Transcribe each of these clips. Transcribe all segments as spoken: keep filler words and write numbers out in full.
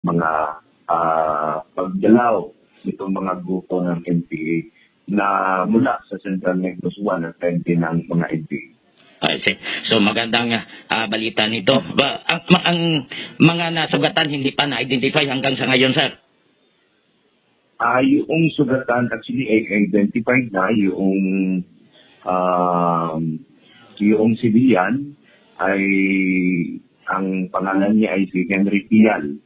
mga, ah, pagdalaw nitong mga grupo ng N P A na mula sa Central Negros one at twenty ng mga N P A. I see. So, magandang, ah, balita nito. Ba, ang, ma-, ang mga nasugatan hindi pa na-identify hanggang sa ngayon, sir? Ah, yung sugatan, actually, ay identified na yung, um, yung civilian ay, ang pangalan niya ay si Henry Pial.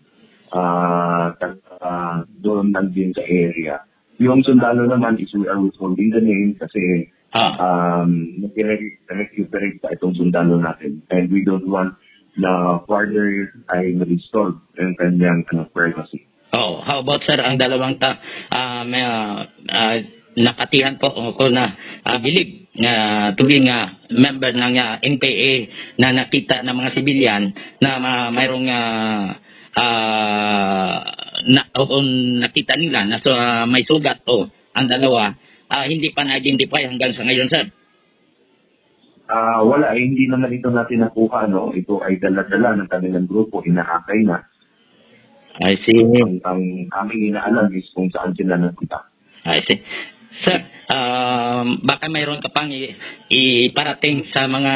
Ah, taga doon lang din sa area. Yung sundalo naman is we are withholding the name kasi, Ah. um, nag-recuperate pa itong sundalo natin. And we don't want na further ay ma-disturb ang kanyang, ano, privacy. Oh, how about, sir, ang dalawang ta-, ah, may, ah, ah, nakatihan po o ko na, ah, bilib nga tuwing, ah, member ng, ah, N P A na nakita ng mga sibilyan na ma-, mayroong, ah, ah, na, o, o nakita nila na sa may sugat o ang dalawa, ah, hindi pa na-identify hanggang sa ngayon, sir? Ah, wala, eh, hindi naman ito natin nakuha, no? Ito ay dala-dala ng kanilang grupo, inaakay na. I see. Ang, ang aming inaalam is kung saan sila nagpunta. I see. Sir, um, baka mayroon ka pang i-, iparating sa mga,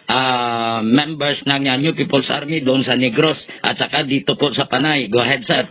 ah, members ng, ah, New People's Army doon sa Negros at saka dito po sa Panay. Go ahead, sir.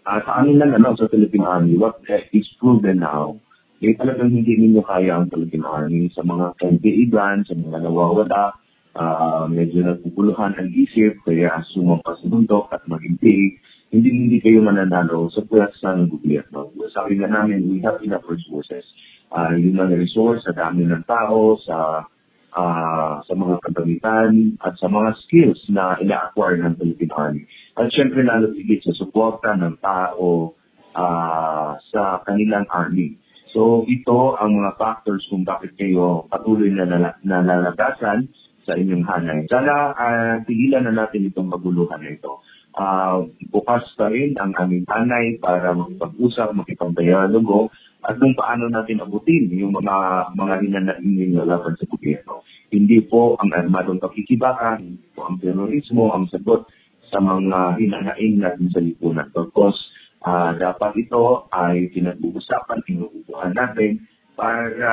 Ah, sa amin lang, ano, sa Philippine Army, what, eh, is proven now, eh, talagang hindi ninyo kaya ang Philippine Army sa mga kaibigan, sa mga nawawala, ah, medyo naguguluhan ang isip, kaya sumampa sa bundok at maging tiig, hindi, hindi kayo mananalo sa pwersa ng gobyerno. Sabi nga namin, we have enough resources. Ah, human resource, sa dami ng tao, sa, ah, sa mga kagamitan, at sa mga skills na ina-acquire ng Philippine Army. At syempre, lalo higit sa suporta ng tao, ah, sa kanilang army. So, ito ang mga factors kung bakit kayo patuloy na nala-, nalalagasan sa inyong hanay. Sana, ah, tigilan na natin itong kaguluhan na ito. Ah, bukas pa rin ang aming hanay para makipag-usap, makipagdialogo, at kung paano natin abutin yung mga, mga hinanaing ninyo laban sa gobyerno. Hindi po ang armadong pakikibaka, hindi po ang terorismo ang sagot sa mga hinanaing natin sa lipunan. Of course, ah, dapat ito ay pinag-uusapan, inuupuan natin para,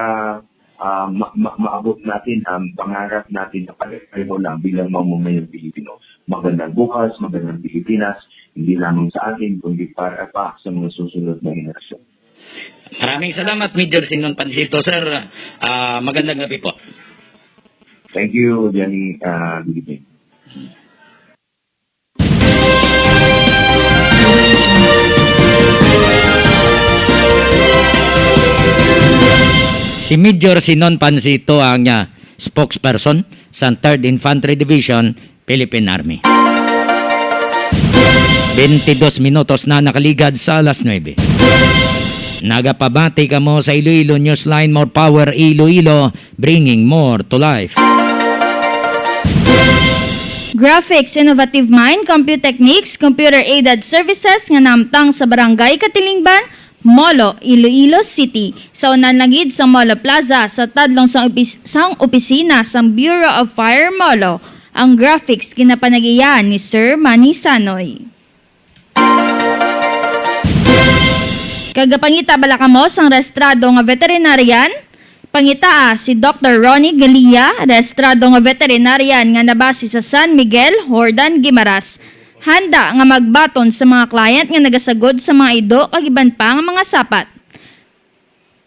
ah, ma-, ma-, maabot natin ang pangarap natin na pare-pareho lang bilang mamamayang Pilipino. Magandang bukas, magandang Pilipinas, hindi lamang sa atin, kundi para pa sa mga susunod na henerasyon. Maraming salamat, Major Sinon Pancito, sir. Ah, magandang gabi po. Thank you, Jenny. Ah, good evening. Si Major Sinon Pancito ang, ah, spokesperson sa Third Infantry Division, Philippine Army. Twenty-dos minutos na nakaligad sa alas nuebe. Nagapabati kamo sa Iloilo Newsline, more power Iloilo, bringing more to life. Graphics Innovative Mind, Compute Techniques, Computer Aided Services nga nahamtang sa Barangay Katilingban, Molo, Iloilo City. Sa unan lang gid sa Molo Plaza, sa tadlong sang opis-, sang opisina sang Bureau of Fire Molo, ang graphics ginapanag-iya ni Sir Manny Sanoy. Kagapangita bala kamo sang rehistrado nga veterinarian? Pangitaa si Doktor Ronnie Galia, rehistrado nga veterinarian nga nabase sa San Miguel, Jordan, Guimaras. Handa nga magbaton sa mga client nga nagasagod sa mga ido kag iban pa nga mga sapat.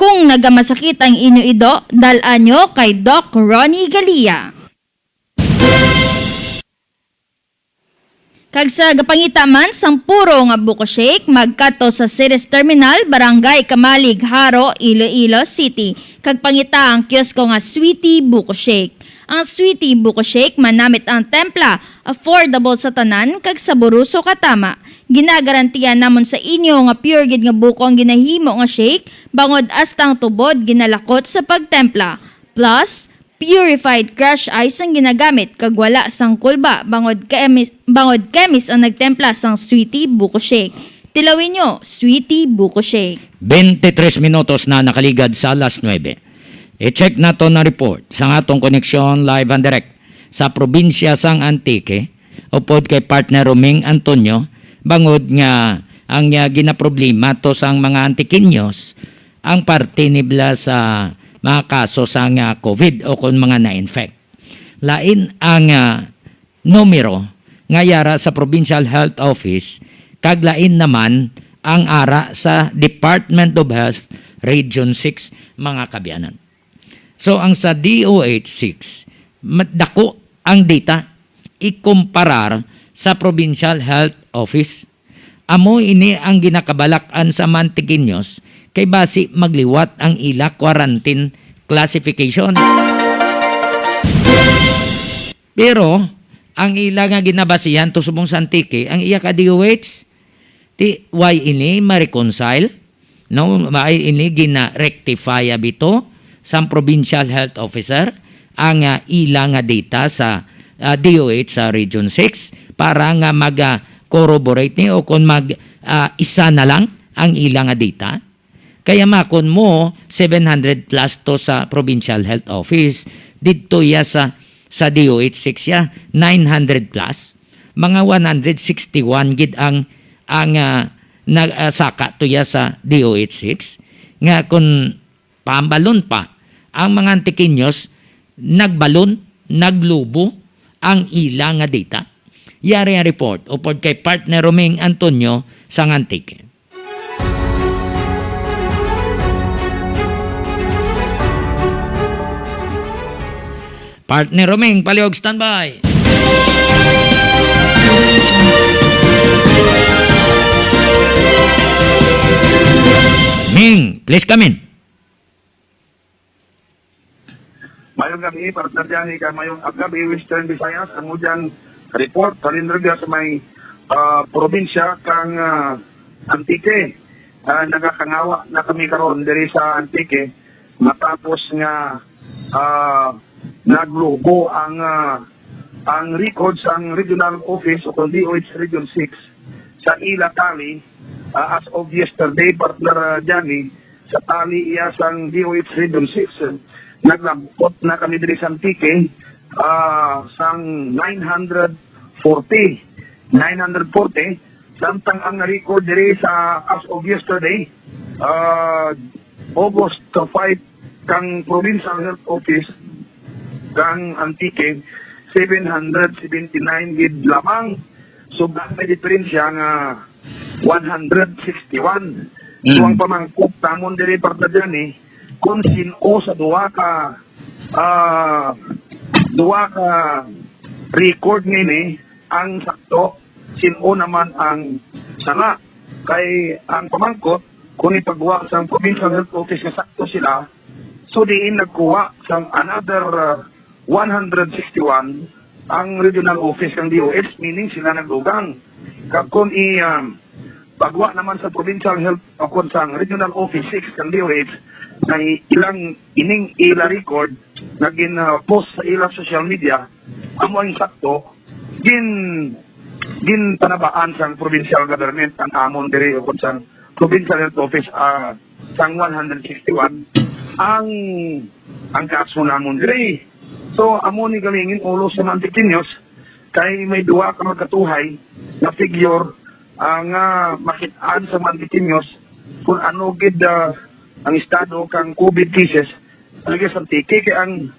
Kung nagamasakit ang inyo ido, dal-a nyo kay Doc Ronnie Galia. Kag sa gapangita man sang puro nga buko shake, magkadto sa Ceres Terminal, Barangay Kamalig, Jaro, Iloilo City, kag pangita ang kiosko nga Sweetie Buko Shake. Ang Sweetie Buko Shake manamit ang templa, affordable sa tanan, kag saboroso katama. Ginagarantiya namon sa inyo nga pure gid nga buko ang ginahimo nga shake, bangod hasta ang tubod ginalakot sa pagtempla. Plus, purified crush ice ang ginagamit kag wala sang kulba bangod kemis, bangod kemis ang nagtempla sang Sweetie Buko Shake. Tilawin nyo, Sweetie Buko Shake. Twenty-tres minutos na nakaligad sa alas nuebe. I-check naton ang report sang atong koneksyon live and direct sa probinsya sang Antique, upod kay partner Roming Antonio, bangod nga ang, ah, ginaproblema to sang mga Antiqueños ang parte nibla sa mga kaso sang, ah, COVID o kon mga na-infect. Lain ang, ah, numero nga yara sa Provincial Health Office, kag lain naman ang ara sa Department of Health Region six, mga kaabyanan. So, ang sa D O H six, ma-, dako ang data ikumparar sa Provincial Health Office. Amo ini ang ginakabalak-an sa mga Antiqueños kay basi magliwat ang ila quarantine classification. Pero ang ila nga ginabasihan to subong sa Antique, ang iya ka D O H, ti, why ini ma-reconcile? No, may ini gina-rectify abi to sang provincial health officer ang, ah, ila nga data sa, ah, D O H sa Region six para nga mag, ah, corroborate ni o kung mag, ah, isa na lang ang ila nga data. Kaya makon mo, seven hundred plus to sa Provincial Health Office. Didto ya sa, sa D O H six ya, nine hundred plus. Mga one hundred sixty-one gid ang, ang, ah, nag-, ah, saka to ya sa D O H six. Nga kung pambalon pa, ang mga Antiqueños nagbalon, naglubo ang ila nga data. Yari ang report upod kay partner Roming Antonio sang Antique. Partner Roming, palihog standby. Ming, please come in. Mayong gabi, partner Johnny, kag mayong gabi, Western Visayas. Amo dyang report, kalinrugya sa may, ah, probinsya kang, ah, Antique. Ah, nagakangawa na kami karon diri sa Antique matapos nga, ah, naglubo ang, ah, ang record sang regional office o kung D O H Region six sa ila tally, ah, as of yesterday, partner, ah, Johnny, sa tali iya sang D O H Region six, naglabot na kami diri sa Antique, ah, sang nine hundred forty. Nine hundred forty, samtang ang na-record diri sa as of yesterday, ah, August five, kang Provincial Health Office kang Antique, seven hundred seventy-nine gid lamang. So, may diferensya nga one hundred sixty-one. So, Mm. ang pamangkot namon diri, partner Johnny, kung sin-o sa duha ka, ah, duha ka record nini ang sakto, sin-o naman ang sanga. Kay ang pamangkot, kung ipagwa sa Provincial Health Office nga sakto sila, so diin nagkuha sang another, ah, one hundred sixty-one ang regional office kang D O H, meaning sila nagdugang. Kag kung i, um, pagwa naman sa provincial health o kung sa regional office six kang D O H, na i-, ilang ining ila record na gin, uh, post sa ilang social media, amo ang sakto, gin, ginpanabaan sang provincial government ang amon diri o kung sang provincial health office, ah, sang one hundred sixty-one ang, ang kaso namon diri. So, amo ni galingin ulo sa mga Antiqueños, kay may duha ka magkatuhay na figure, ah, nga makit-an sa mga Antiqueños kung ano gid, ah, ang estado kang COVID cases. Talaga sa Antique, kay ang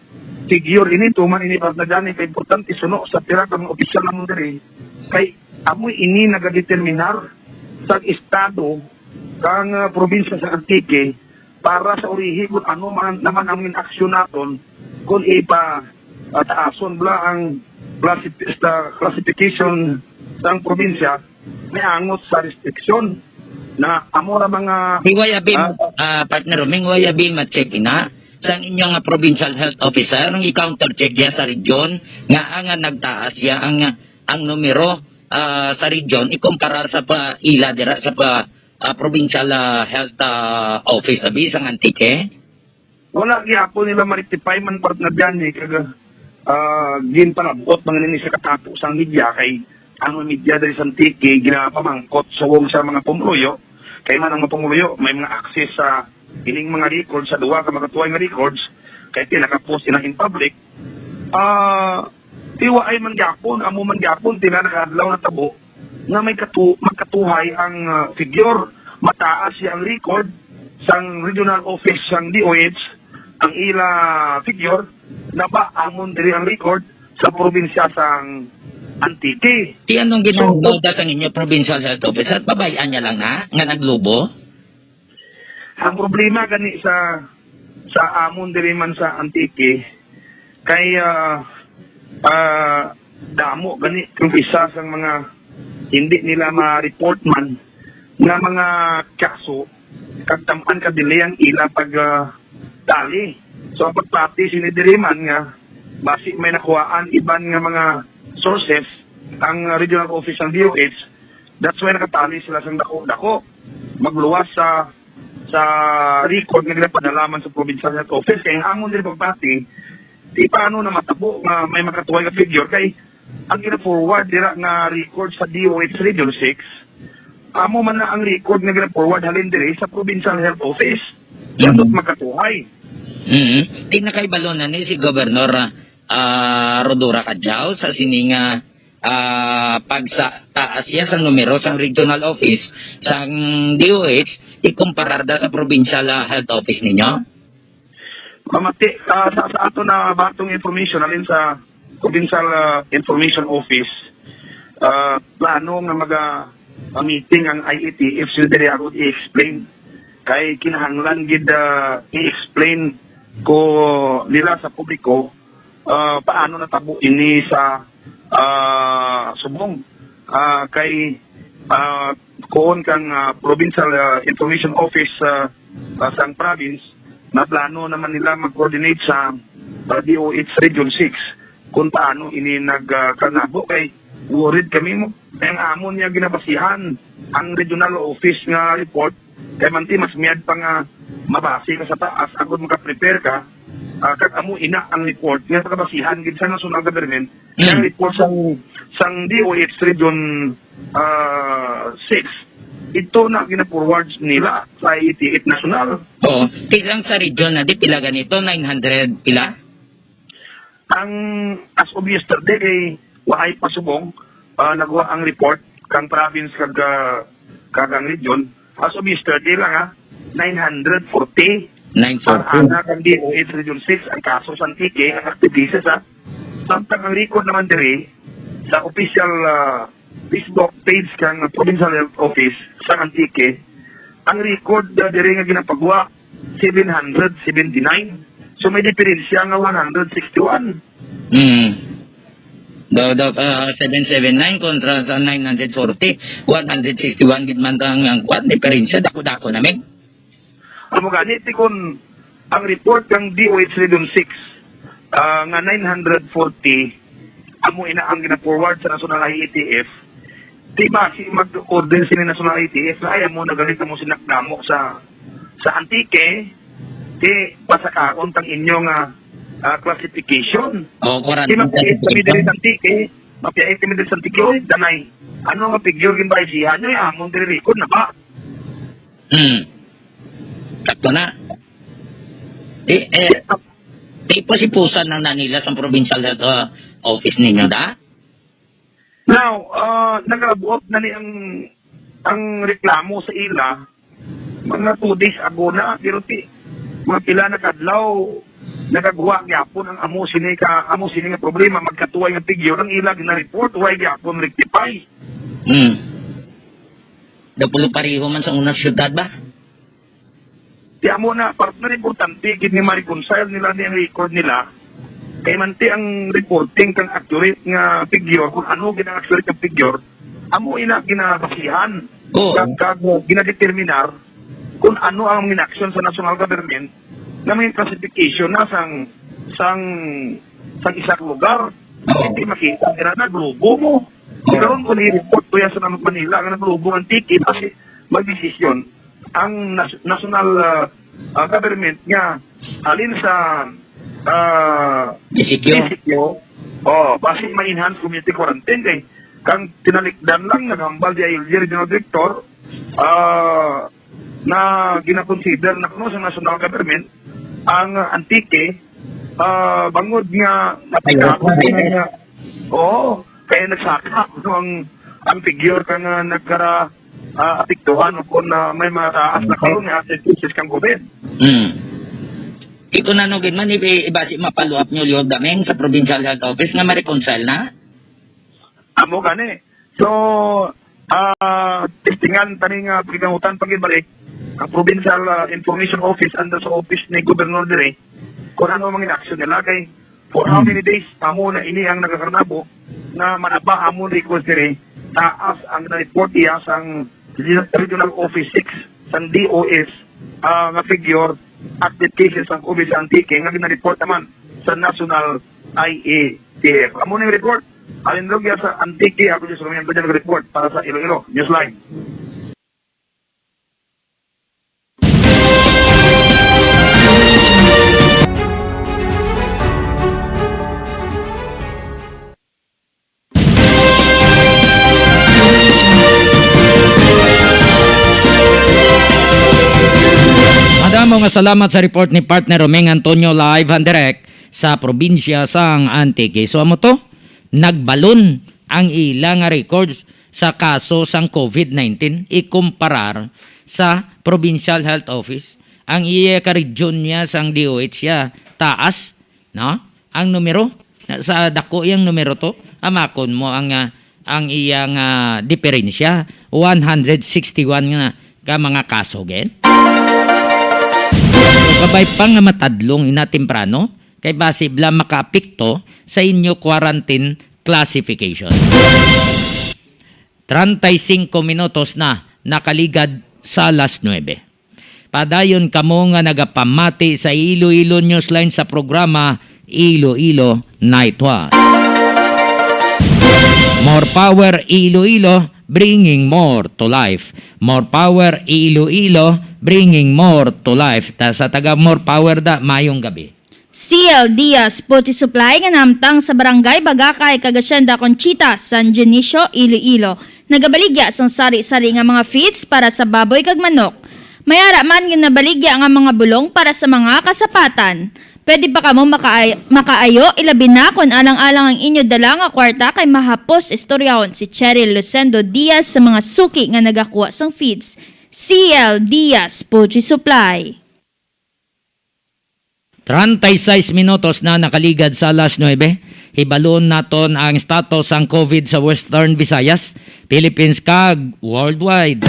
figure ini, tuman ini, partner Johnny, kay importante suno sa pira ka mga opisyal namon diri, kay amo ini nagadeterminar sa estado kang, ah, probinsya sa Antique para sa urihi kung ano man naman ang inaksyon naton, kung ipa, ah, taason bala ang classif-, sa classification sang probinsya, may angot sa restriction na amo na mga, Hiway abi, ah, ah, partner Roming, hiway abi ma-check ina sang inyo nga provincial health officer, ang i-counter check diya sa region nga ang, ah, nagtaas siya ang, ang numero, ah, sa region ikumpara sa pa ila dira sa pa, ah, provincial, ah, health, ah, office abi sang Antique. Wala gyapon nila ma-rectify man, partner Johnny, kag, ah, ginpalabot man nini sa katapo sang media kay ang mga media diri sa Antique ginapamangkot subong sa mga pumuluyo, kay man ang mga pumuluyo may mga access sa ining mga records, sa duha ka makatuway nga records, kay pinaka-post ina in public. Ah, tiwaay man gyapon, amo man gyapon, pila na ka adlaw natabo, nga may katu-, magkatuhay ang, ah, figure. Mataas siya ang record sang regional office sang D O H, ang ila figure na ba amon diri ang record sa probinsya sang Antique. Ti anong So, ginahimo da sang inyo provincial health officer? Pabay-an niya lang na nga naglubo? Ang problema gani sa, sa amon diri man sa Antique kay, ah, ah, damo gani kung isa sang mga hindi nila ma-report man nga mga kaso kag tam-an ka delay ang ila pag, ah, tali. So ang pagpati sini diri man nga basi may nakuhaan iban nga mga sources ang regional office ng D O H, that's why nakatali sila sang dako-dako. Magluwas sa sa record nga ginapadala man sa provincial health office. Kay ang amon diri pagpati, di paano na matabo nga may makatuway nga figure kay ang gina-forward dira nga record sa D O H Region six, amo man na ang record nga gina-forward halin diri sa provincial health office. Mm. Dapat makatuhay. Mm. Ti nakahibalo na ni si Governor, ah, ah, Rhodora Cadiao sa sining, ah, ah, pagsa-, taas siya sang numero sang regional office sang D O H ikumparar da sa provincial, ah, health office ninyo? Mamati, ah, sa, sa ato na batong information, alin sa Provincial, ah, Information Office, ah, plano nga maga, ah, meeting ang I A T F, so diri ako i-explain. Kay kinahanglan gid, ah, i-explain ko nila sa publiko, ah, paano natabo ini sa, ah, subong. Ah, kay, ah, kuon kang, ah, Provincial, ah, Information Office, ah, ah, sang province, na plano naman nila mag-coordinate sa, ah, D O H Region six kung paano ini nag, ah, kanabo. Kay worried kami mo. Kay ang amon niya ginabasihan ang regional office nga report, kay manti mas miyad pa nga mabase ka sa taas agud maka-prepare ka, ah, kag amo ina ang report nga pagabasihan gid sa national government. Mm. Ang report sang, sang D O H Region, ah, six, ito na gina-forward nila sa I A T F National. Oo. Ti sang sa region na di pila ganito, nine hundred pila? Ang as of yesterday kay waay pa subong, ah, nagwa ang report kang province kag, ah, kag ang region. As of yesterday lang, ha, nine hundred forty. Nine forty. Ang ana kang D O H Region six, ang kaso sa Antique, ang active cases, ha. Samtang ang record naman diri sa official, ah, Facebook page kang Provincial Health Office sa Antique, ang record, ah, diri nga ginapagwa, seven hundred seventy-nine. So may diferensya nga one hundred sixty-one. Mm. Daw, daw, ah, seven seven nine kontra sa nine hundred forty, one hundred sixty-one gid man ang, ang kwan, diferensya, dako-dako na, men. Amo gani, ti kun ang report kang D O H Region six, ah, nga nine hundred forty, amo ina ang gina-forward sa National I A T F, ti basi mag-order sini National I A T F na ay amo na galit mo sinakdamo sa, sa Antique, ti pasakaon tang inyo nga, ah, classification. Oh, kuran. Ti mapiyait kami diri sa Antique, mapiyait kami diri sa Antique, oy, danay. Ano nga figure ginbaisihan nyo? Amon diri record na ba? Hmm. Sakto na. Di, eh, di pasipusan lang na nila sa provincial health, uh, office ninyo, da? Now, uh, nagabuot na ni ang, ang reklamo sa ila, mga two days ago na, pero ti, mga pila na kadlaw, nagagwa gyapon ang amo sini ka, amo sini nga problema, magkatuway nga figure, ang ila gina-report, way gyapon rectify. Hmm. Daw pulo pareho man sa una siyudad ba? Ti amo na, partner, importante gid ni ma-reconcile nila ni ang record nila. Kay manti ang reporting kang accurate nga figure, kung ano gid ang accurate nga figure, amo ina ginabasihan. Oo. Kag, kag ginadeterminar kung ano ang inaksyon sa national government nga may classification na sang, sang, sang isang lugar. Oo. Hindi makita nila na grupo mo. Oo. Karon kung i-report ko yan sa Manila nga naglubo ang ticket kasi magdesisyon ang nas-, national, ah, ah, government nga halin sa, ah, G C Q. G C Q, oh, basi ma-enhance community quarantine kay kang tinalikdan lang naghambal di I L G Regional Director, ah, na ginakonsider na kuno sa national government ang Antique, ah, bangod nga Ayos na, ayos. Nga, oo, kaya nagsaka, no, ang, ang figure kang, ah, nagkara, ah, apektuhan o kung, ah, may mga taas na Okay. karon nga active cases kang COVID. Mm. Ito na, no, gid man, i-, i-, basi ma-follow up nyo, Lord Daming, sa Provincial Health Office nga ma-reconcile na? Amo gani. So, ah, testingan tani nga pagkinahutan pagibalik ang Provincial, ah, Information Office and sa office ni Governor diri kung ano ang mga action nila kay for how Hmm. many days amo na ini ang nagakarnabo nga manaba amo ang request diri taas ang na-report iya sang Regional Office six sang D O S, ah, nga figure active cases ang COVID sa Antique nga gina-report naman sa National I A T F. Amo ning report. Alin Rugya sa Antique, ako si Romian Padilla nag-report para sa Iloilo Newsline. Madamo nga salamat sa report ni partner Romeng Antonio, live and direct sa probinsya sang Antique. So, amo to, nagbalon ang ila nga records sa kaso sang COVID nineteen ikumparar sa Provincial Health Office. Ang iya ka region niya sang D O H siya taas, no? Ang numero, na, sa dako yang numero to, amakon mo ang, ah, ang iyang, ah, diferensya, one hundred sixty-one nga ka mga kaso, gen. So, kabay pa nga matadlong ina temprano, kay basi bala makaapekto sa inyo quarantine classification. Treinta y cinco minutos na nakaligad sa alas nuebe. Padayon kamo nga nagapamati sa Iloilo Newsline sa programa Iloilo Night Watch. More power Iloilo, bringing more to life. More power Iloilo, bringing more to life. Ta-, sa taga More Power da, mayong gabi. C L Diaz Poultry Supply nga nahamtang sa Barangay Bagakay kag Hacienda Conchita, San Dionisio, Iloilo, nagabaligya sang sari-sari nga mga feeds para sa baboy kag manok. May ara man nga nabaligya nga mga bulong para sa mga kasapatan. Pwede pa kamo makaay-, makaayo, ilabi na kon alang-alang ang inyo dala nga kwarta kay mahapos istoryahon si Cheryl Lucendo Diaz sa mga suki nga nagakuha sang feeds. C L Diaz Poultry Supply. Treinta y seis minutos na nakaligad sa alas nuebe. Hibalon naton ang status sang COVID sa Western Visayas, Philippines, kag worldwide.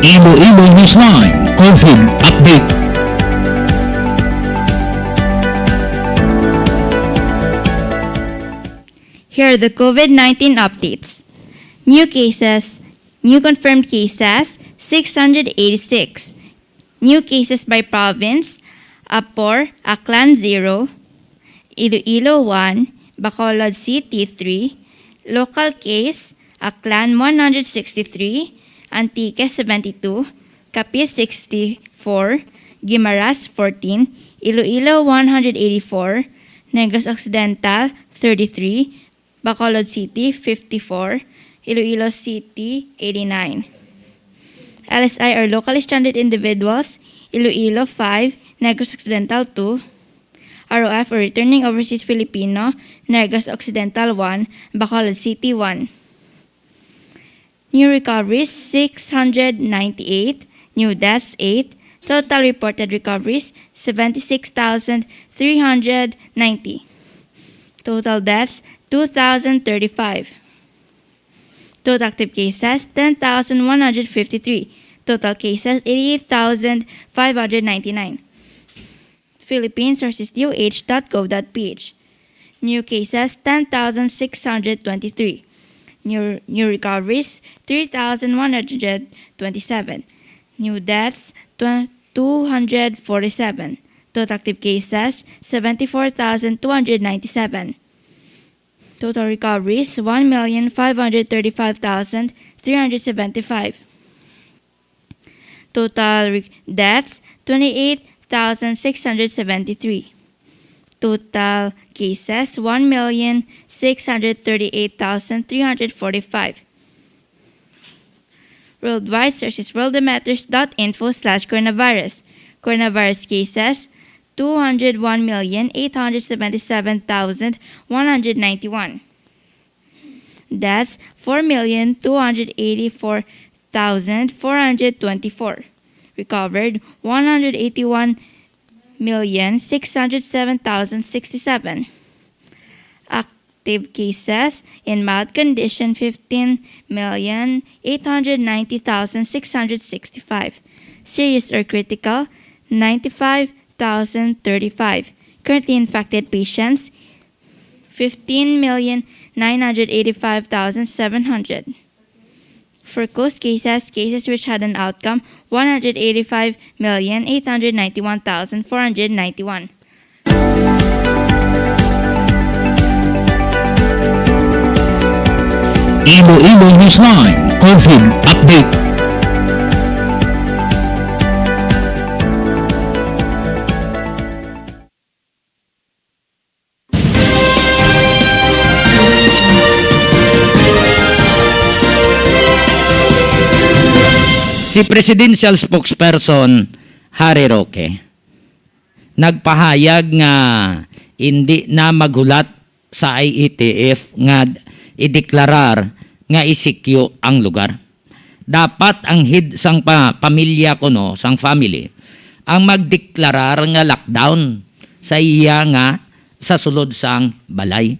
Iloilo Newsline COVID Update. Here are the COVID nineteen updates. New cases, new confirmed cases, six hundred eighty-six. New cases by province, Apor, Aklan, zero, Iloilo, one, Bacolod City, three, local case, Aklan, one hundred sixty-three, Antique, seventy-two, Capiz, sixty-four, Guimaras, fourteen, Iloilo, one hundred eighty-four, Negros Occidental, thirty-three, Bacolod City, fifty-four, Iloilo City, eighty-nine. L S I or locally stranded individuals, Iloilo, five, Negros Occidental, two, R O F or returning overseas Filipino, Negros Occidental, one, Bacolod City, one. New recoveries, six hundred ninety-eight. New deaths, eight. Total reported recoveries, seventy-six thousand three hundred ninety. Total deaths, two thousand thirty-five. Total active cases, ten thousand one hundred fifty-three. Total cases, eighty-eight thousand five hundred ninety-nine. Philippines sources D O H dot gov dot P H. New cases, ten thousand six hundred twenty-three. New, new recoveries, three thousand one hundred twenty-seven. New deaths, tw-, two hundred forty-seven. Total active cases, seventy-four thousand two hundred ninety-seven. Total recoveries, one million five hundred thirty-five thousand three hundred seventy-five. Total re-, deaths, twenty-eight thousand six hundred seventy-three. Total cases, one million six hundred thirty-eight thousand three hundred forty-five. Worldwide, search is worldometers dot info slash coronavirus. Coronavirus cases, two hundred one million eight hundred seventy-seven thousand one hundred ninety-one. Deaths, four million two hundred eighty-four thousand four hundred twenty-four. Recovered, one hundred eighty-one million six hundred seven thousand sixty-seven. Active cases in mild condition, fifteen million eight hundred ninety thousand six hundred sixty-five. Serious or critical, ninety-five thousand thirty-five. Currently infected patients, fifteen million nine hundred eighty-five thousand seven hundred. For closed cases, cases which had an outcome, one hundred eighty-five million eight hundred ninety-one thousand four hundred ninety-one. Iloilo Newsline COVID Update. Si Presidential Spokesperson Harry Roque nagpahayag nga indi na maghulat sa I A T F nga ideklarar nga E C Q ang lugar. Dapat ang head sang pa, pamilya kuno, sang family, ang magdeklarar nga lockdown sa iya nga sa sulod sang balay.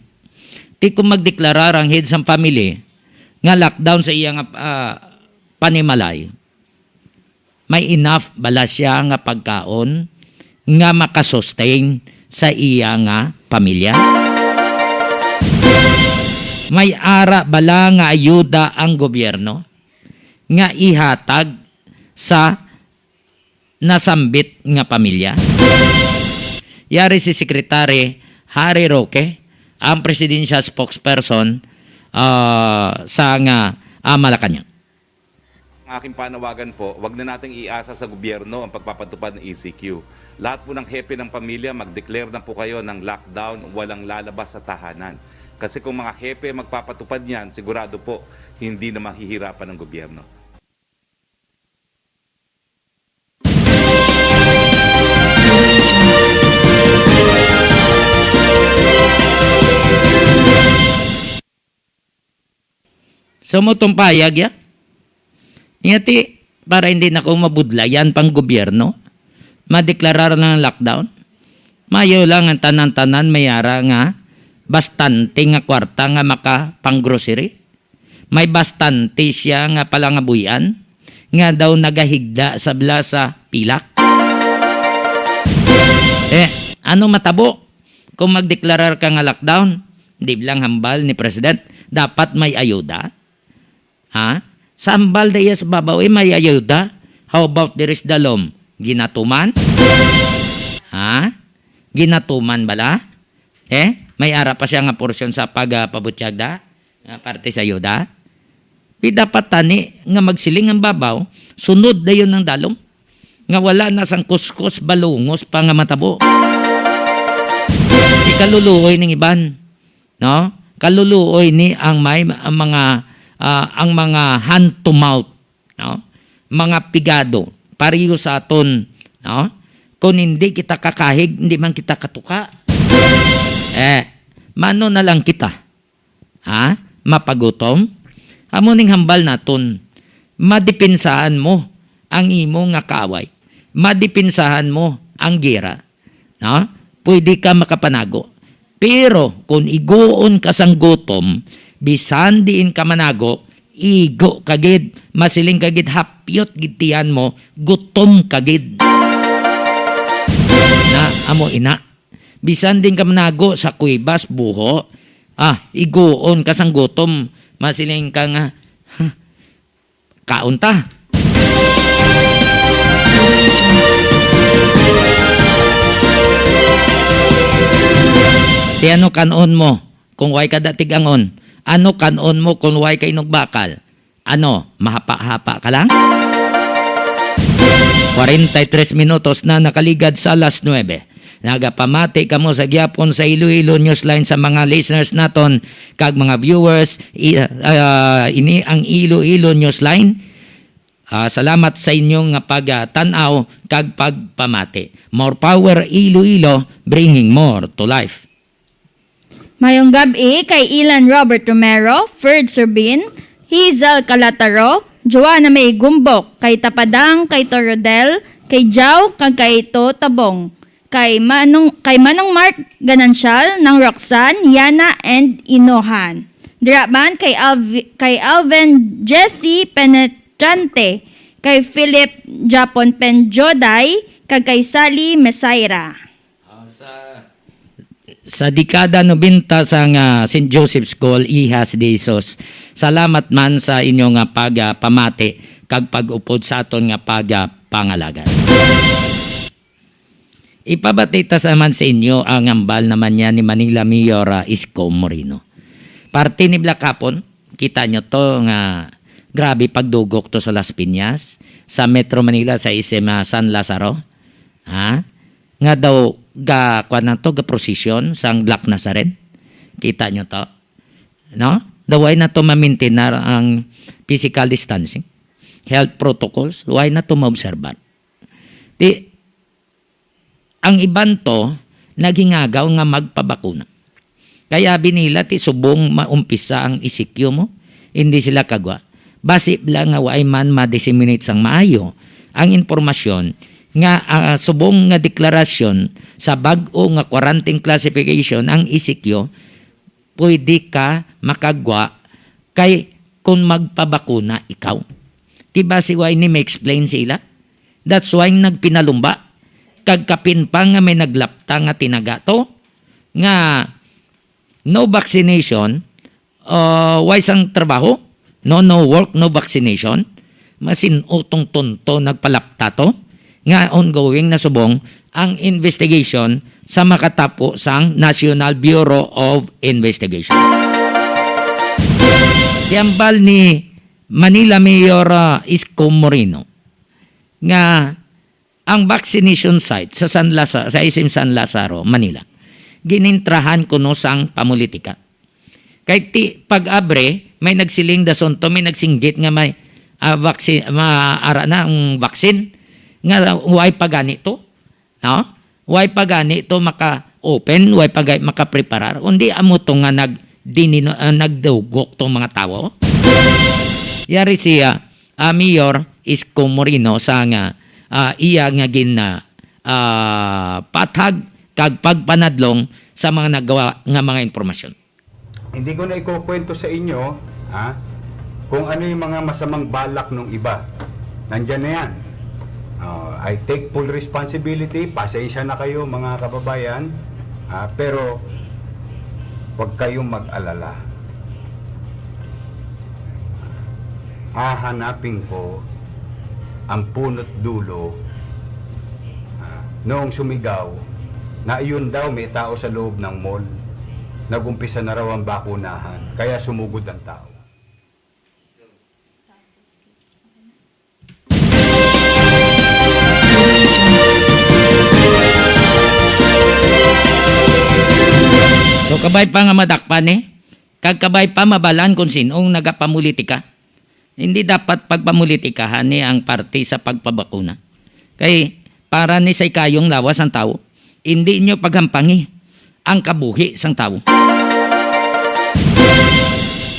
Ti kung magdeklarar ang head sang family nga lockdown sa iya nga, ah, panimalay, may enough bala siya nga pagkaon nga makasustain sa iya nga pamilya? May ara bala nga ayuda ang gobyerno nga ihatag sa nasambit nga pamilya? Yari si Secretary Harry Roque, ang presidential spokesperson, ah, sa nga, ah, Malacañang. Ang aking panawagan po, wag na nating iasa sa gobyerno ang pagpapatupad ng E C Q. Lahat po ng hepe ng pamilya, mag-declare na po kayo ng lockdown, walang lalabas sa tahanan. Kasi kung mga hepe magpapatupad niyan, sigurado po, hindi na mahihirapan ang gobyerno. So, mo tong payag, ya? Nga ti, para hindi na ko mabudlayan pang gobyerno, madeklarar lang ang lockdown. Mayo lang ang tanan-tanan may ara nga bastante nga kwarta nga makapang-grocery. May bastante siya nga palangabuy-an nga daw nagahigda sa bla sa pilak. Eh, ano matabo kung magdeklarar ka nga lockdown? Di lang hambal ni President, dapat may ayuda. Ha? Sa hambal da iya sa babaw, eh, may ayuda. How about diri sa dalom? Ginatuman? Ha? Ginatuman bala? Eh, may ara pa siya nga porsyon sa pagapabutyag da? Nga parte sa ayuda? Di dapat tani nga magsiling ang babaw, sunod dayon ang dalom, nga wala na sang kuskos balungos pa nga matabo. Di kaluluoy ning iban, no? Kaluluoy ni ang may ang mga, ah, ang mga hand to mouth, no? Mga pigado, pareho sa aton, no? Kung hindi kita kakahig, hindi man kita katuka. Eh, mano na lang kita? Ha? Mapagutom? Amo ning hambal naton. Madipinsahan mo ang imo nga kaaway. Madipinsahan mo ang gera. No? Pwede ka makapanago. Pero kung iguon ka sang gutom, bisan diin ka manago, igo ka gid, masiling ka gid, hapyot gid tiyan mo, gutom ka gid. Na, amo ina. Bisan din ka manago sa kuwebas, buho, ah, iguon ka sang gutom, masiling ka nga, "Huh, kaon ta." Ti ano kan-on mo kung way ka da tig-angon? Ano kan-on mo kung way ka inugbakal? Ano, mahapa-hapa ka lang? Kwarenta y tres minutos na nakaligad sa alas nuebe. Nagapamati kamo sa gihapon sa Iloilo Newsline sa mga listeners naton kag mga viewers. I-, ah, ini ang Iloilo Newsline. Ah, salamat sa inyo nga pagtan-aw kag pagpamati. More power, Iloilo, bringing more to life. Mayong gab-i kay Ilan Robert Romero, Ferd Surbin, Hazel Calataro, Joanna May Gumbok, kay Tapadang, kay Torodel, kay Jao, kag kay To Tabong, kay Manong, kay Manong Mark Ganancial, Nang Roxanne, Yana, and Inohan. Dira man kay Alvi-, kay Alvin Jesse Penetrante, kay Philip Japon Penjoday, kag kay Sally Mesaira. Ah, sa, sa dekada nobenta sang, ah, Saint Joseph's School, Hijas de Jesus, salamat man sa inyo nga pagpamati kag pag-upod sa aton nga pagpangalagad. Ipabati ta sa man sa inyo ang hambal naman niya ni Manila Mayor, ah, Isko Moreno. Parte ni Black Hapon, kita nyo to nga grabe pagdugok to sa Las Piñas, sa Metro Manila, sa S M, ah, San Lazaro. Ha? Nga daw ga, kuwan na to, ga prosesyon sang Black Nazarene. Kita nyo to? No? Daw why na to mamintinar ang physical distancing, health protocols, why na to maobserbar? Di, ang iban to, naghingagaw nga magpabakuna. Kaya abi nila ti subong maumpisa ang E C Q mo, hindi sila kagwa. Basi bala nga waay man ma-disseminate sang maayo ang impormasyon nga, ah, subong nga deklarasyon sa bag-o nga quarantine classification ang E C Q, pwede ka makagwa kay kung magpabakuna ikaw. Di ba si Wayne may explain sa ila? That's why nagpinalumba. Kag kapin pa nga may naglapta nga tinaga to, nga no vaccination, uh, why sang trabaho? No, no work, no vaccination. Masin utong tonto nagpalapta to nga ongoing na subong ang investigation sa makatapo sang National Bureau of Investigation. Tiambal ni Manila Mayor, ah, Isko Moreno nga ang vaccination site sa San Laza-, sa S M San Lazaro, Manila, ginintrahan kuno sang pamulitika. Kay ti, pag-abre, may nagsiling dason to, may nagsinggit nga may, ah, vaccine, ma-, ara na ang vaccine, nga way pa gani to, no? Way pa gani to maka-open, way pa gani makapreparar. Kundi amo to nga nag-, dinino-, ah, nagdugok tong mga tawo. Yari siya, ah, Mayor Isko Moreno sa nga, ah, iya nga gin, ah, ah, pathag kag pagpanadlong sa mga nagawa nga mga impormasyon. Hindi ko na ikukwento sa inyo, ha, kung ano yung mga masamang balak ng iba. Nandyan na yan. Ah, I take full responsibility. Pasensya na kayo, mga kababayan. Ah, pero huwag kayong mag-alala. Hahanapin ko ang punot dulo, ah, noong sumigaw na iyon daw may tao sa loob ng mall. Nag-umpisa na raw ang bakunahan, kaya sumugod ang tao. So, kabay pa nga madakpan, eh. Kag kabay pa mabalaan kung sin-ong nagapamulitika. Hindi dapat pagpamulitikahan ni ang parte sa pagpabakuna. Kay para ni sa ikayong lawas ang tawo, hindi nyo paghampangi ang kabuhi sang tawo.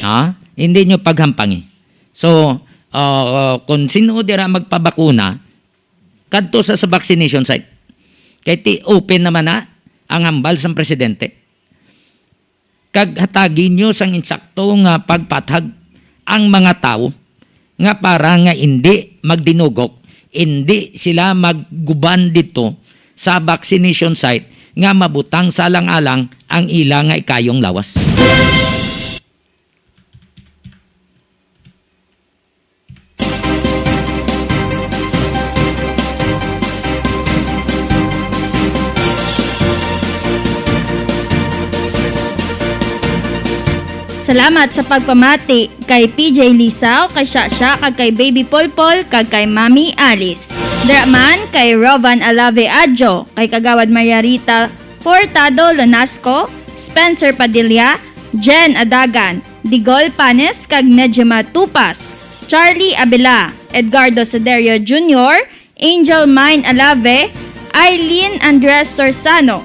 Ha? Hindi nyo paghampangi. So, uh, kung sino dira magpabakuna, kadto sa, sa vaccination site. Kay ti open naman na ang hambal sang presidente. Kag hatagi nyo sang insakto nga pagpathag ang mga tawo nga para nga indi magdinugok, indi sila magguban didto sa vaccination site nga mabutang sa alang-alang ang ila nga ikayong lawas. Salamat sa pagpamati kay P J Lisao, kay Shasha, kag kay Baby Polpol, kag kay Mami Alice. Dira man kay Rovan Alave Adjo, kay Kagawad Maria Rita Hurtado Lonasco, Spencer Padilla, Jen Adagan, Digol Panes, kag Nejima Tupas. Charlie Abela, Edgardo Sederio Junior, Angel Mine Alave, Eileen Andres Sorsano.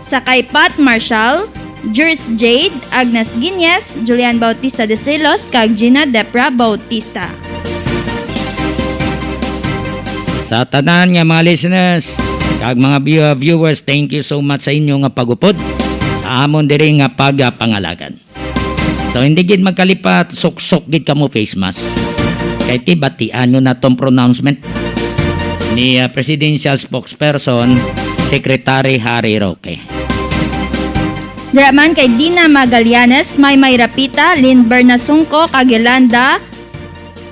Sa kay Pat Marshall, Jers Jade, Agnes Guiñez, Julian Bautista de Silos, kag Gina Depra Bautista. Sa tanan nga mga listeners kag mga view- viewers, thank you so much sa inyo nga pagupod sa amon diri nga pagpangalagad. So, hindi gid magkalipat, suksok gid kamo face mask. Kay ti batian nyo na tong pronouncement ni, ah, Presidential Spokesperson, Secretary Harry Roque. Dira man kay Dina Magallanes, Maymay Rapita, Lynn Bernasungco, kag Yolanda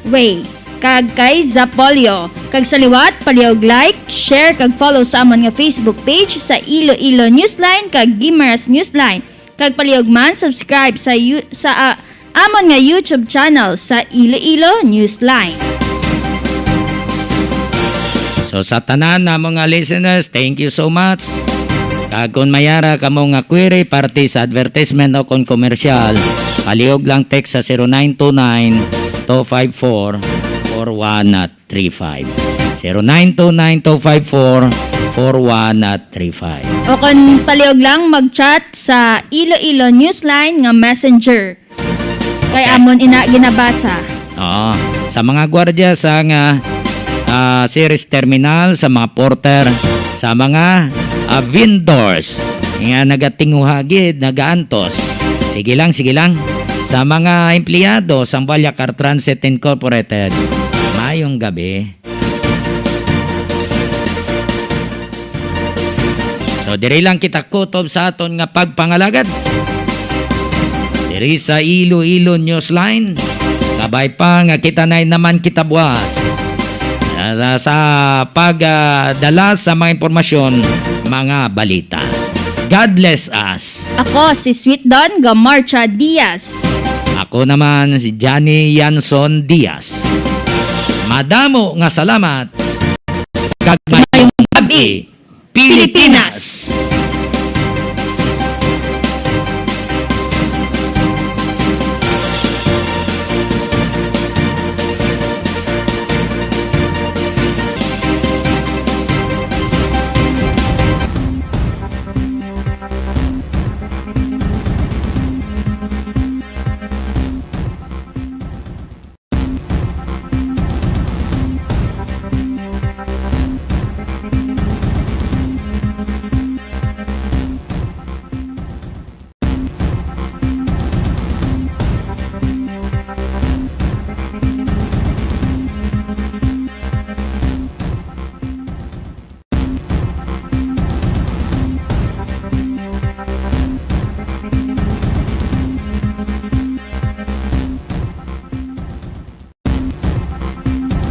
Way, kag kay Zapolio. Kag sa liwat, palihog like, share, kag follow sa amon nga Facebook page sa Iloilo Newsline kag Guimaras Newsline. Kag palihog man, subscribe sa yu-, sa, ah, amon nga YouTube channel sa Iloilo Newsline. So, sa tanan namo nga listeners, thank you so much. Kag kung may ara kamo nga query parte sa advertisement o kon komersyal, palihog lang text sa zero nine two nine, two five four, four one three five. Zero nine two nine, two five four, four one three five. O kon palihog lang mag-chat sa Iloilo Newsline nga messenger. Kay Okay. amon ina ginabasa. Oo. Sa mga gwardya sa nga, ah, series terminal, sa mga porter, sa mga, ah, vendors nga nagatinguha gid, nagaantos. Sige lang, sige lang. Sa mga empleyado sa Vallacar Transit Incorporated, mayong gabi. So, diri lang kita kutob sa aton nga pagpangalagad. Diri sa Iloilo Newsline, kabay pa nga kita na naman kita buwas sa, sa, sa pagdala sa mga impormasyon, mga balita. God bless us. Ako si Sweet Don Gamarcha Diaz. Ako naman si Johnny Yanson Diaz. Madamo nga salamat. Kag mayong gabi, Pilipinas.